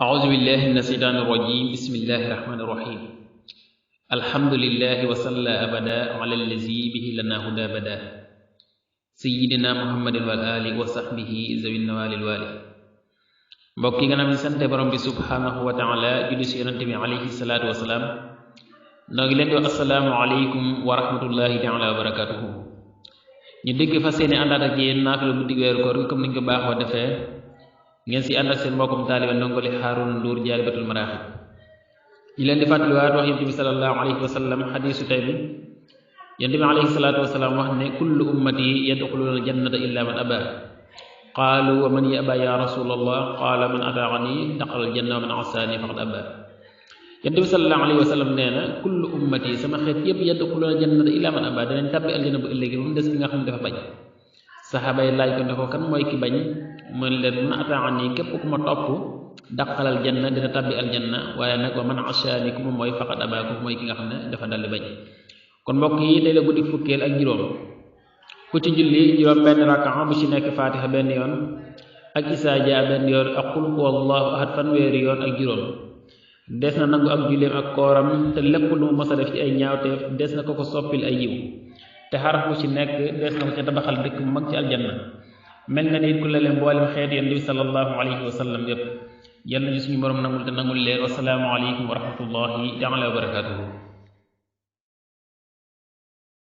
أعوذ بالله من الشيطان الرجيم بسم الله الرحمن الرحيم الحمد لله وصلى أبدا على الذي به لنا هدى بدا سيدنا محمد والآل وصحبه ذوي النوال الوالي mbokk yi gannaaw ñu sante borom bi subhanahu wa taala julli si yonante bi alayhi salaatu wasalaam noo ngi leen di wax asalaamu aleykum wa rahmatullahi taala wa barakatuhu ñu dégg fa seeni àndaat ak yéen naafila guddi weeru koor gi comme niñ ko baaxoo defee ngeen si ànd ak seen mbokkum taalibe ndongoli Haaruna Nduur jaalibatul maraaxib ñu leen di fàttaliwaat wax yonent bi sallallahu alayhi wa sallam xadiisu tey bi yonent bi alayhi salaatu wasalaam wax ne kullu ummati yadxuluuna aljannata illa man aba qaalu wa man yaba ya rasulallah qaala man ataani daxala aljanna wa man asaani faqad aba yonent bi sallallahu alayhi wa sallam nee na kullu ummati sama xeet yëpp yadxuluuna aljannata illa man aba danañ tàbbi aljanna bu ëllëgee ba mu des ki nga xam ne dafa bañ saxaaba yi laaj ko ne ko kan mooy ki bañ mën leen man ataani képp ku ma topp daqal aljanna dina tabbi aljanna waaye nag wa man asaani ku ma mooy faqad aba ku mooy ki nga xam ne dafa daldi bañ kon mbokk yi tey la guddi fukkeel ak juróom ku ci julli juróom benn rakaa bu ci nekk faatiha benn yoon ak isaa jaa benn yoon ak qul huwallahu ahad fanweeri yoon ak juróom des na nangu ak julleem ak kooram te lépp lu mu mës a def ci ay ñaawteef des na ko soppil ay yiw te xaraf bu ci nekk des na ko ca tabaxal dëkk mu mag ci aljanna mel na nit ku la leen mboolem xeet yonent bi sallallahu alayhi wa sallam yépp yal nañu suñu borom nangul te nangul leen wasalaamu aleykum wa rahmatullahi taala wa barakatuhu